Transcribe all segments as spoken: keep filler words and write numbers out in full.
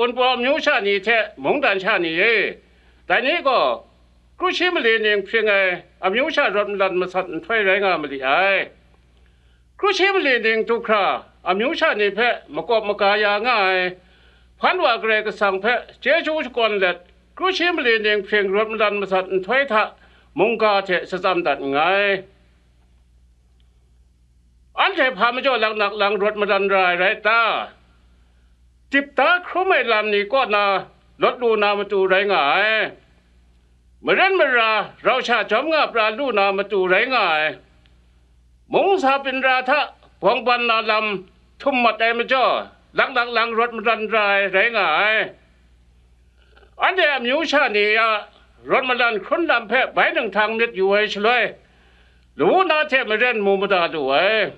Wunpawng amyu sha ni hte mungdan sha ni e, dai ni gaw kru shi mali ning hpring ai amyu sha rawt malan masat nhtoi rai nga ma li ai. Kru shi mali ning du hkra amyu sha ni hpe makawp maga ya nga ai, hpan wa Karai Kasang hpe chyeju shakawn let, kru shi mali ning hpring rawt malan masat nhtoi hta mungga hte shatsam dat nngai. Anhte hpa majaw laknak lang rawt madan ra ai rai ta? Dip da hkrum ai lam ni kaw na lawt lu na matu rai nga ai. Maren mara rau sha jawm nga pra lu na matu rai nga ai. Mung sa byin ra hta bawng ban na lam htum mat ai majaw, laknak lang rawt madan ra ai rai nga ai. Anhte amyu sha ni a rawt malan hkrun lam hpe bai nang htang myit yu ai shaloi, lawu na hte maren mu mada lu ai.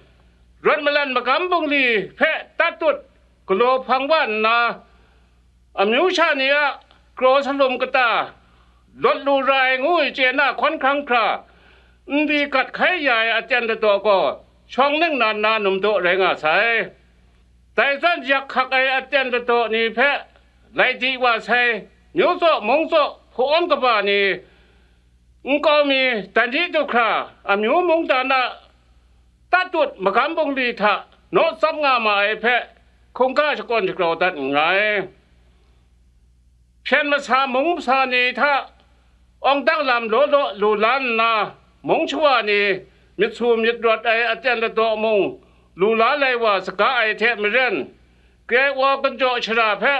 Rawt malan magam bungli hpe tat tut galaw hpang wa nna, amyu sha ni a kraw salum kata lawt lu ra ai ngu ai chye na hkawn hkrang hkra, nli gat hkai ya ai aten ladaw gaw shawng ningnan na num daw rai nga sai. Dai zawn yak hkak ai aten ladaw ni hpe lai di wa sai, myu tsaw mung tsaw hpawn kaba ni, nkau mi, dan di du hkra amyu mungdan a tat tut magam bungli hta naw tsap nga ma ai hpe hkungga shakawn shagrau dat nngai. Hpyen masa mung masa ni hta awng dang lam law law lu la nna, mung shawa ni myit su myit rawt ai aten ladaw mung lu la lai wa saga ai hte maren, kre wa gunjaw shara hpe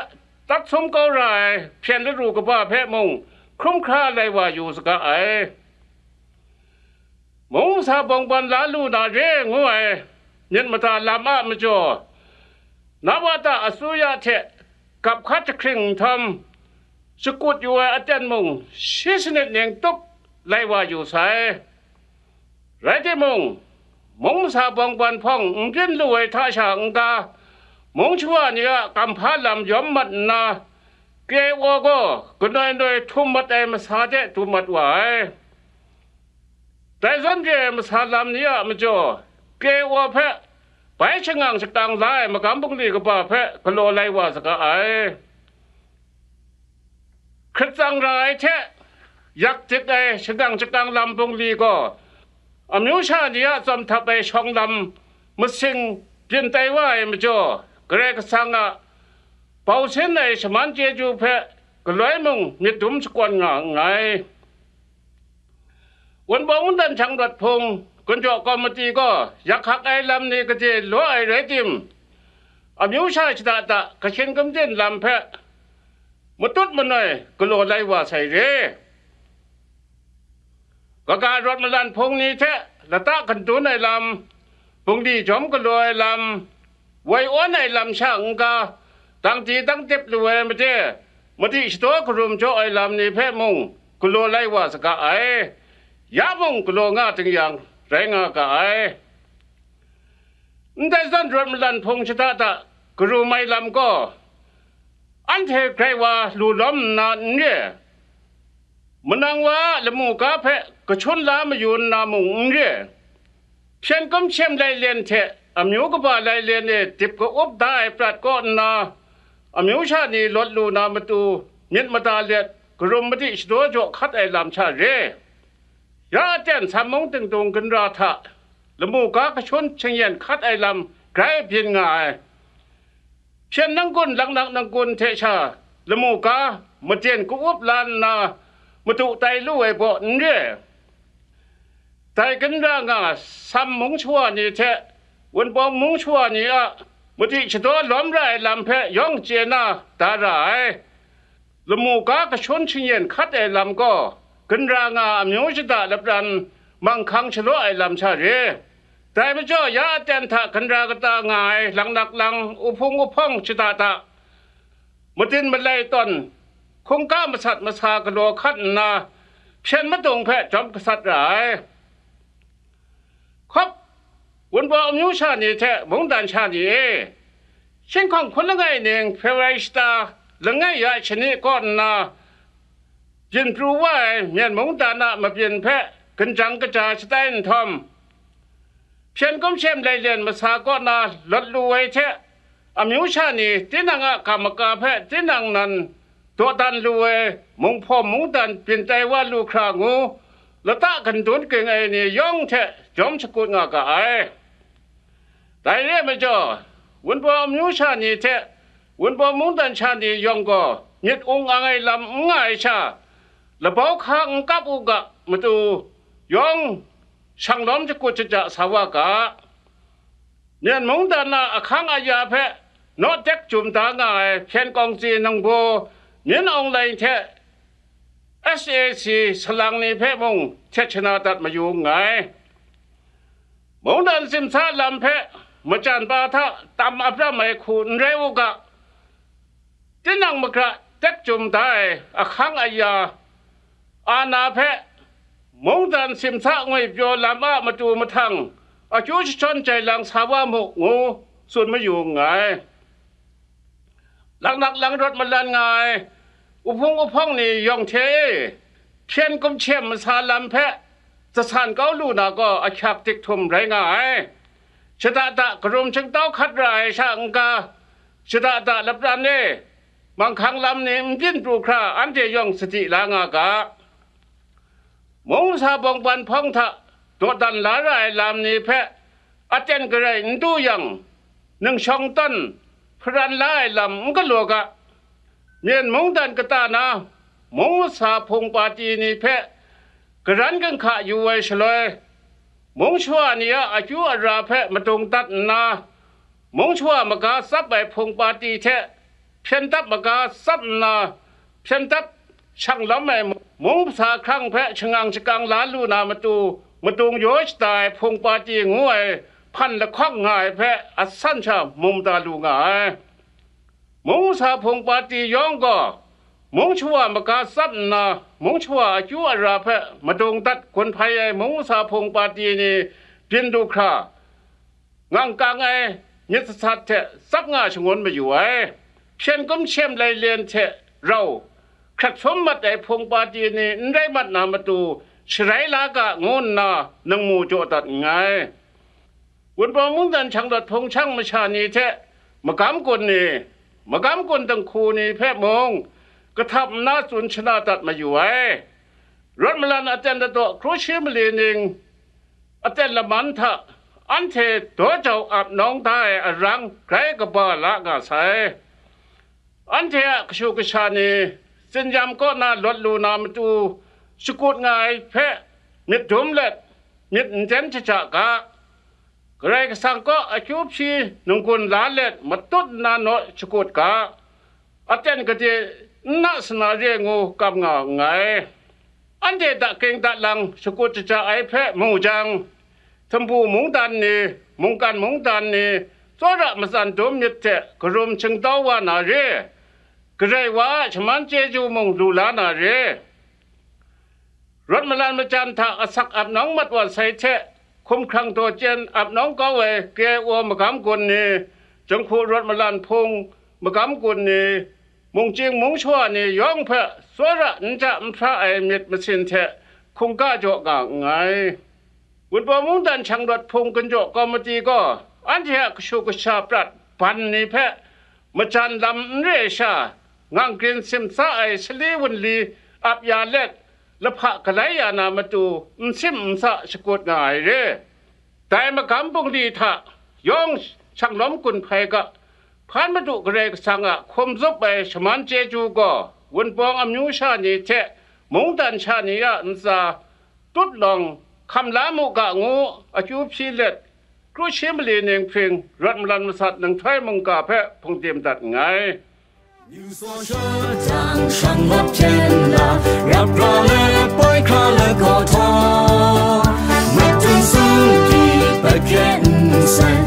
tat sum kau ra ai hpyen laru kaba hpe mung hkrum hkra lai wa yu saga ai. Mung masa bawng ban la lu na re ngu ai myit mada lam a majaw, nawata asuya hte gap hkat jahkring nhtawm, shakut yu ai aten mung shi sanit ning tup lai wa yu sai. Rai timung, mung masa bawng ban hpawng n byin lu ai hta sha n-ga, mung shawa ni a kamhpa lam yawm mat nna, kre wa gaw kanoi noi htum mat ai masa de du mat wa ai. Dai zawn re ai masa lam ni a majaw, kre wa hpe bai shangang shakang la ai magam bungli kaba hpe galaw lai wa saga ai. Hkrit tsang ra ai hte yak dik ai shagang shakang lam bungli gaw, amyu sha ni a tsawm htap ai shawng lam masing byin tai wa ai majaw, Karai Kasang a bau sin ai shaman chyeju hpe galoi mung myit dum shakawn nga nngai. Wunpawng wundan hkyang rawt hpung, gunjaw kawmiti gaw yak hkak ai lam ni gade law ai rai tim, amyu sha shada da kahkyin gamdin lam hpe matut manoi galaw lai wa sai re. Kaga rawt malan hpung ni hte lata gandun ai lam, bungli jawm galaw ai lam, woi awn ai lam sha n-ga, dang di dang dip lu ai made, madi shadaw karum jaw ai lam ni hpe mung galaw lai wa saga ai. Ya mung galaw nga ding yang, rai nga ga ai. Ndai zawn rawt malan hpung shada da karum ai lam gaw, anhte grai wa lu lawm nna n re, manang wa a lamu ga hpe kashun la mayu nna mung n re, hpyen kum shem lailen hte amyu kaba lailen e dip ka-up da ai prat kaw nna, amyu sha ni lawt lu na matu myit mada let, karum madi shadaw jaw hkat ai lam sha re. Ya aten Sam mung dingdung ginra hta lamu ga kashun shingyen hkat ai lam grai byin nga ai. Hpyen nanggun laknak nanggun hte sha lamu ga maden ka-up la nna madu tai lu ai baw n re. Dai ginra nga Sam mung shawa ni hte Wunpawng mung shawa ni a madi shadaw lawm ra ai lam hpe yawng chye na da ra ai. Lamu ga kashun shingyen hkat ai lam gaw, ginra nga amyu shada lapran manghkang shalaw ai lam sha re. Dai majaw, ya aten hta ginra kata nga ai laknak lang, uhpung uhpawng shada da, madin malai tawn, hkungga masat masa galaw hkat nna, hpyen madung hpe jawm gasat ra ai. Hkawp, Wunpawng amyu sha ni hte mungdan sha ni e, Shinghkawng hkun langai ning Hpewrai shata langai ya shani kaw nna, byin pru wa ai Myen mungdan a mabyin hpe ginjang kaja shatai nhtawm, hpyen kum shem lailen masa kaw na lawt lu ai hte, Amyu sha ni tinang a kamaka hpe tinang nan dawdan lu ai munghpawm mungdan byin tai wa lu hkra ngu, lata gandun ging ai ni yawng hte jawm shakut nga ga ai. Dai re ai majaw, Wunpawng amyu sha ni hte Wunpawng mungdan sha ni yawng gaw myit ung ang ai lam n nga ai sha, labau hka n kap u ga matu yawng shanglawm shakut shaja sa wa ga. Myen mungdan a ahkang aya hpe naw tek jum da nga ai hpyen kawng tsi nangbaw Min Aung Hlaing hte S A C salang ni hpe mung htet shana dat mayu nngai. Mungdan simsa lam hpe majan pa hta tam apram ai hku n rai u ga, tinang magra tek jum da ai ahkang aya, ana hpe mungdan simsa ngwipyaw lam a matu mahtang akyu jashawn jai lang sa wa mu, ngu tsun mayu nngai. Laknak lang rawt malan nga ai uhpung uhpawng ni yawng hte e, hpyen kumhkyem masa lam hpe jasan kau lu na gaw ahkyak dik htum rai nga ai. Shada da karum shingtau hkat ra ai sha n-ga, shada da lapran e manghkang lam ni n byin pru hkra anhte yawng sadi la nga ga. Mung masa bawngban hpawng hta dawdan la ra ai lam ni hpe aten garai n du yang, ningshawng tawn hparan la ai lam n galaw ga. Myen mungdan kata na mung masa hpung pati ni hpe karan ginhka yu ai shaloi, mung shawa ni a akyu ara hpe madung dat nna, mung shawa maga tsap ai hpung pati hte hpyen dap maga tsap nna, hpyen dap shanglawm ai mung masa hkrang hpe shangang shakang la lu na matu, madung yaw shada ai hpung pati ngu ai hpan lahkawng nga ai hpe asan sha mum da lu nga ai. Mung masa hpung pati yawng gaw, mung shawa maga tsap nna, mung shawa akyu ara hpe madung dat gun hpai ai mung masa hpung pati ni byin du hkra, ngang kang ai myit sasat hte tsap nga shangun mayu ai. Hpyen kumhkyem lailen hte rau hkrat hpum mat ai hpung pati ni n rai mat na matu, sharai la ga ngu nna nang mu jaw dat nngai. Wunpawng mungdan shanglawt hpung shang masha ni hte magam gun ni, magam gun dinghku ni hpe mung kahtap nna tsun shana dat mayu ai. Rawt malan aten ladaw kru shi mali ning aten laman hta anhte daw jau ap nawng da ai arang grai kaba la nga sai. Anhte a kashu kasha ni tsinyam kaw na lawt lu na matu shakut nga ai hpe myit dum let myit n ten shaja ga. Karai Kasang kaw akyu hpyi n-gun la let matut nna naw shakut ga. Aten gade n na sana re ngu kam nga nngai. Anhte dakring dalang shakut shaja ai hpe mu jang, Htambu mungdan ni, mungkan mungdan ni, tsawra matsan dum myit hte karum shingtau wa na re, Karai wa a shaman chyeju mung lu la na re. Rawt malan majan hta asak ap nawng mat wa sai hte, hkumhkrang daw chyen ap nawng kau ai K I O magam gun ni, Jinghku rawt malan hpung magam gun ni, mungchying mungshawa ni yawng hpe tsawra n ja n hpra ai myit masin hte hkungga jaw nga nngai. Wunpawng mungdan shanglawt hpung ginjaw kawmiti gaw anhte a kashu kasha prat ban ni hpe majan lam n re ai sha, ngang grin simsa ai sali wunli ap ya let, lahpa galai ya na matu n sim n sa shakut nga ai re. Dai magam bungli hta yawng shanglawm gun hpai ga, hpan Madu Karai Kasang a hkum zup ai shaman chyeju gaw Wunpawng amyu sha ni hte mungdan sha ni a ntsa tut lawng hkam la mu ga ngu akyu hpyi let, kru shi mali ning hpring rawt malan masat nhtoi mungga hpe hpungdim dat nngai. Myu tsaw shadang shanglawt hpyen la, rap ra let poi hkra let gaw htaw, matun sung di pat hkyen nsai,